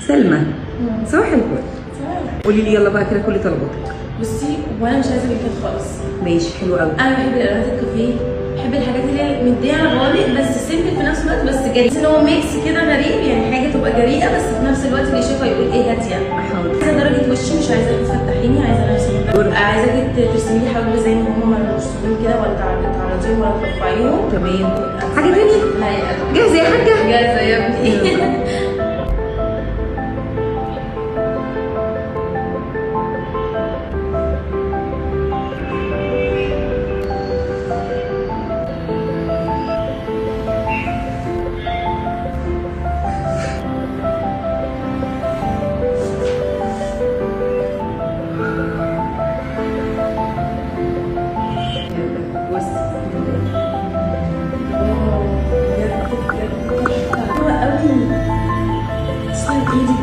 سلمى. صباح الفل. قولي لي يلا بقى كده كل طلباتك. بصي، وانا مش عايزه ميكات خالص. ماشي، حلو قوي. انا بحب الالوانات الكافيه، بحب الحاجات اللي هي مديه على غوامق بس simple في نفس الوقت، بس جريء، ان هو mix كده غريب، يعني حاجة تبقى جريئة بس في نفس الوقت اللي يشوفها يقول ايه هادية. حاضر. عايزه درجه وشي، مش عايزاكي تفتحيني، عايزه نفسي، عايزاكي ترسمي لي حواجبي زي ما هما مرسومين كده، ولا تعرضيهم ولا ترفعيهم. تمام. حاجة تاني؟ لا يا جاهزة يا حاجة؟ جاهزة يا ابني. يلا بص. بجد بجد حلوة قوي. تسلم ايدك.